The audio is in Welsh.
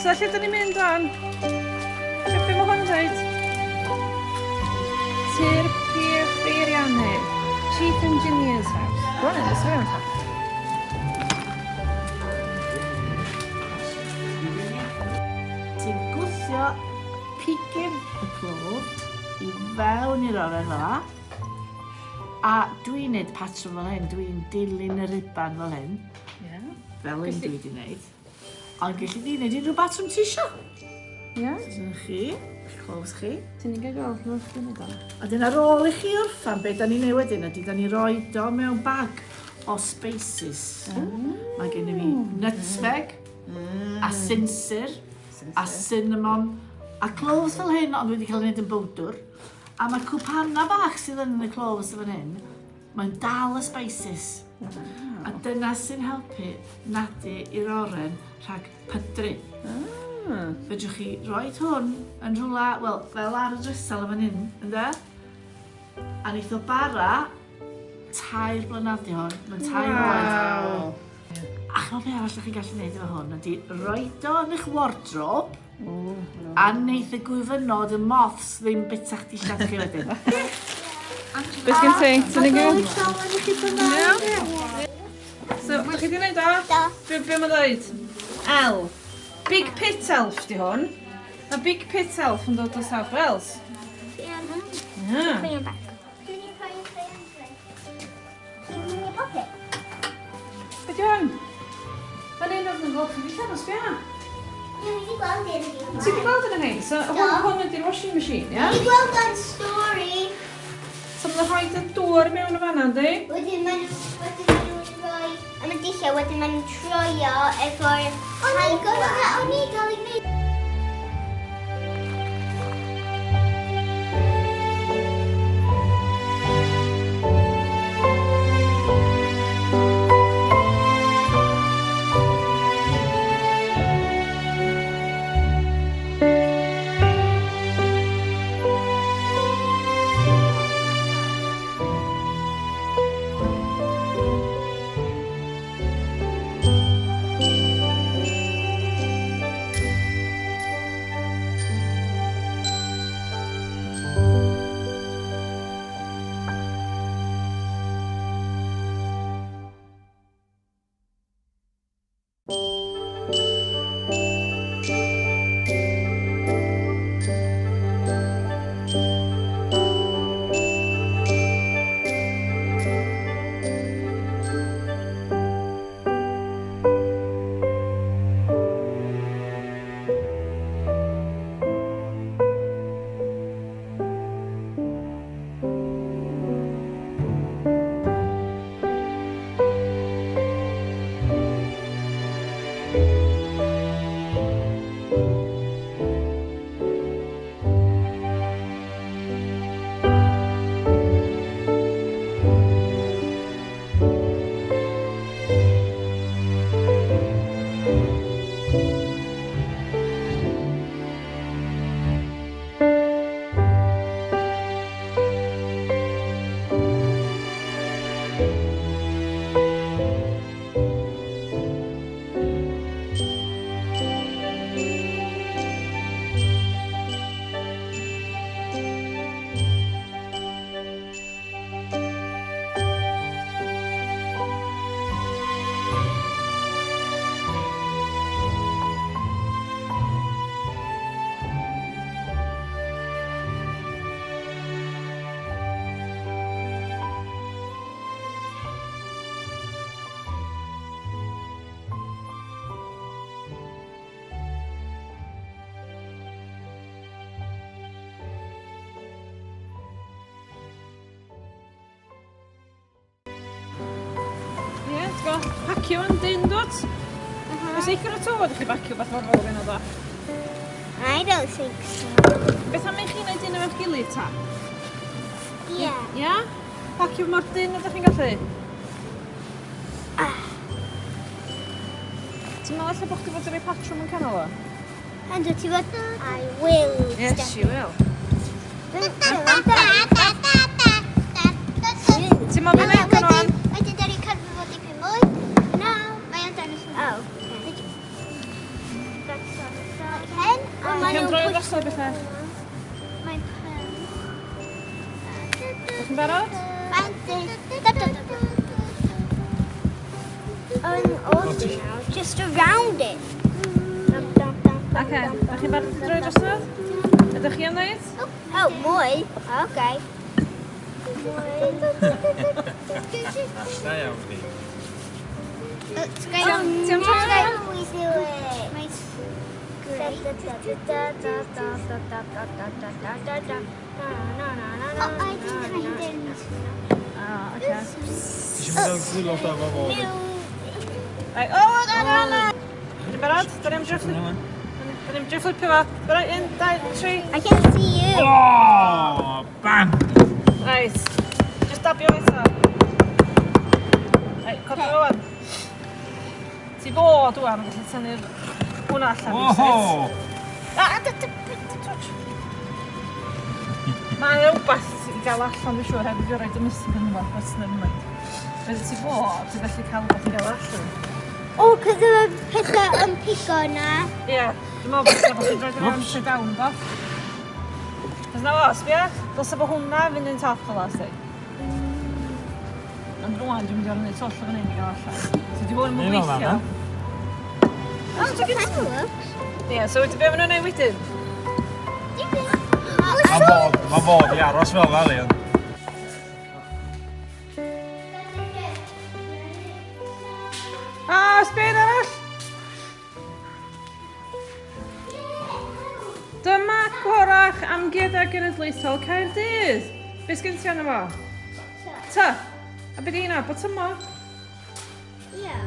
So lle dyn ni'n mynd rwan? Be mae hwn yn dweud? Tir Prif Beiriannydd. Chief Engineer's House. Go on, let's go on. Ti'n gwthio pigyn y clwb i fewn i'r oren fel 'a. A dwi'n neud patrwm fel hyn, dwi'n dilyn y ruban fel hyn. Ie. Fel hyn dwi wedi neud. Ond gelli di wneud unrhyw batrwm ti isio. Ie. So dyna chi, eich clothes chi. Ti'n ni'n gael gweld nhw'n chdi'n neud o. A dyn ar ôl i chi orffan, be da ni'n neud wedyn ydy, da ni'n rhoi o mewn bag o spices. Mae gen i fi nutmeg, a sinsir, a cinnamon, a cloves fel hyn, ond wedi cael ei wneud yn bowdwr. A mae cwpana bach sydd yn y cloves fan hyn, mae'n dal y spices. A dyna sy'n helpu nadu i'r oren rhag pydru. Fedrwch chi roi hwn yn rhywle, wel, fel ar y dresel yn fan hyn, ynde? A neith o bara 3 blynedd di hwn. Mae'n 3 oed. A chymod be arall ydych chi'n gallu gwneud efo hwn ydy roed o yn eich wardrobe a neith y gwyfynod, y moths, ddim bitach dillad chi wedyn. Beth gen ti? Ti'n ei gael? Llawen i chi bynnag. So, ydych chi wedi gwneud o? Do. Be mae'n dweud? L. Big Pit Elf di hwn. Mae Big Pit Elf yn dod o South Wales. Ie. Yeah. Crayon back. Dwi'n mynd i rhoi crayon Dwi'n mynd i pocket. Be di hwn? Mae'n un o'r yn golchi dillad o sbia. Ie, fi wedi gweld un o Ti wedi gweld yn hyn? So, hwn ydy'r washing machine, ia? Fi wedi gweld o'n stori. So, mae'n rhoi y dŵr mewn y fanna, yndi? Wedyn maen nhw'n rhoi am y dillad, wedyn maen nhw'n troio efo'r. O'n i'n gweld, o'n i'n cael ei gwneud. Bacio yn dyn, dwt? Oes eicr o tywod i chi bacio beth mor fawr yna, do? I don't think so. Beth am i chi wneud un efo'ch gilydd, ta? Yeah. Ia? Pacio mor dyn ydych chi'n gallu? Ti'n meddwl ella bod chdi fod yn rhoi patrwm yn canol o? And ti fod... I will. Yes, you will. Ti'n meddwl fi'n neud o'n rwan? Wedyn, da ni'n cadw fo dipyn mwy. No, mae o'n dangos yn... Oh. Pen, a maen Chi'n nhw'n droi drosodd bethau? Mae'n pen. Ydych chi'n barod? And also now, just around it. Oce, ydych chi'n barod i droi drosodd? Ydych chi am wneud? Oh, mwy. Okay. Mwy. Da iawn chi. It's great. Ti am trio Now hwnna? we do it. Great. Oh, I think I didn't. Ah, oce. Ti eisiau mynd ar gwylod efo fo? Right, oh, na, na, na! Ydych chi'n barod? Da ni am drio flip... Da ni am drio flipio fo. Barod, un, dau, tri. I can see you. Oh, bam! Right. Just dabio eto. Right, codi fo wan. Ti fod wan yn gallu tynnu'r hwnna allan. Oho! Ah, d- d- d- touch. Mae yna wbath i gael allan, dwi'n siŵr, hefyd fi roed y mysig yn yma, but never mind. Felly ti fod, ti'n gallu cael wbath i gael allan. Oh, cos y pethau yn pigo na. Ie, dwi'n meddwl bod chi'n rhoi yr upside down, do. Cos na fo, sbia, dylse bod hwnna fynd yn top fel asti. Ond rwan dwi'n mynd i orfod gwneud twll o fan hyn i gael allan. So di hwn yn Neu fel gweithio. 'na. Oh, ti'n Kind of looks. Ie, so wedi be maen nhw'n neud wedyn? Mae fod, mae fod i aros fel fel i. Ah, sbia un arall! Dyma corach Amgueddfa Genedlaethol Caerdydd. Be sgen ti arno fo? Ta. A be di hynna? Botyma? Yeah.